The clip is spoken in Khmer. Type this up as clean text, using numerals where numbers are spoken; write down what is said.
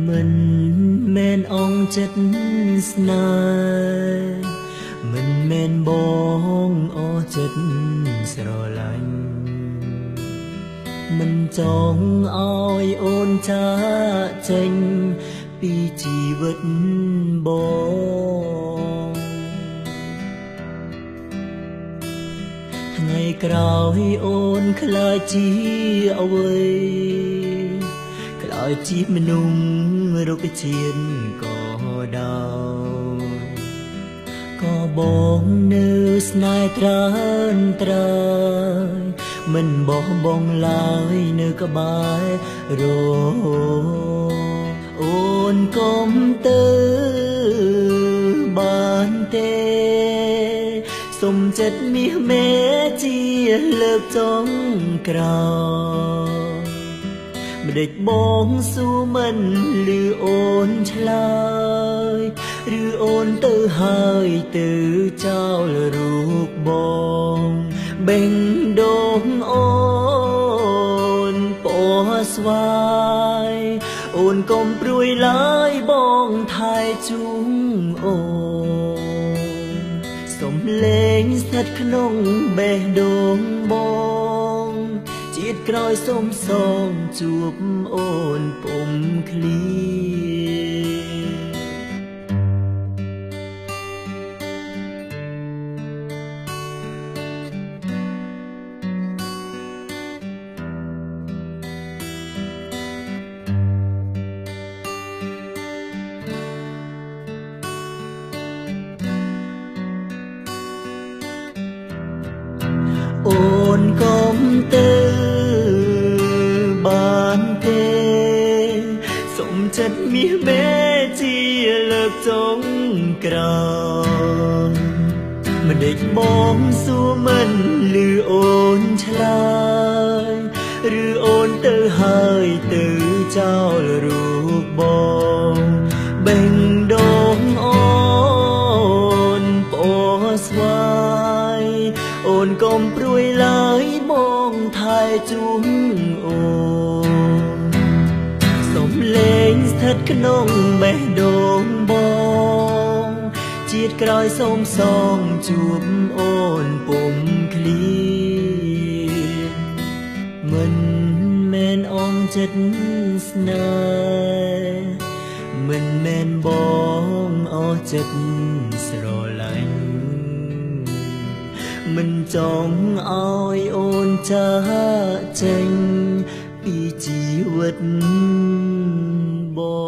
មិនមែនអងចិត្តស្នេហ៍មិនមែនបងអស់ចិត្តស្រឡាញ់មិនចង់ឲ្យអូនចាកចេញពីជីវិតបងថ្ងៃក្រោយអូនក្លាយជាអ្វីក្លាយជាមនុស្សរុក្ខជាតិក៏ដោយក៏បងនៅស្នេហ៍ត្រើនត្រើយមិនបោះបង់ឡើយនៅក្បែរអូនកុំទៅបានទេសុំចិត្តមាសមេជាលើកចុងក្រោយម្ដេចបងស៊ូមិនលឺអូនឆ្លើយឬអូនទៅហើយទៅចោលរូបបងបេងដូងអូនពណ៌ស្វាយអូនកុំព្រួយឡើយបងថែជូនអូនសំលេងស្ថិតក្នុងបេះដូងបងជាតិក្រោយសូមសងជួបអូនពុំឃ្លាអូនកុំទៅបានទេសុំចិត្តមាសមេជាលើកចុងក្រោយម្ដេចបងសួរមិនលឺអូនឆ្លើយឬអូនទៅហើយទៅចោលរូបបងបេងដូងអូនពណ៌ស្វាយអូនកុំព្រួយឡើយបងថែជូនអូនសំលេងស្ថិតក្នុងបេះដូងបងជាតិក្រោយសូមសងជួបអូនពុំឃ្លាមិនមែនអងចិត្តស្នេហ៍មិនមែនបងអស់ចិត្តស្រឡាញ់មិនចង់ឲ្យអូនចាកចេញពីជីវិតបង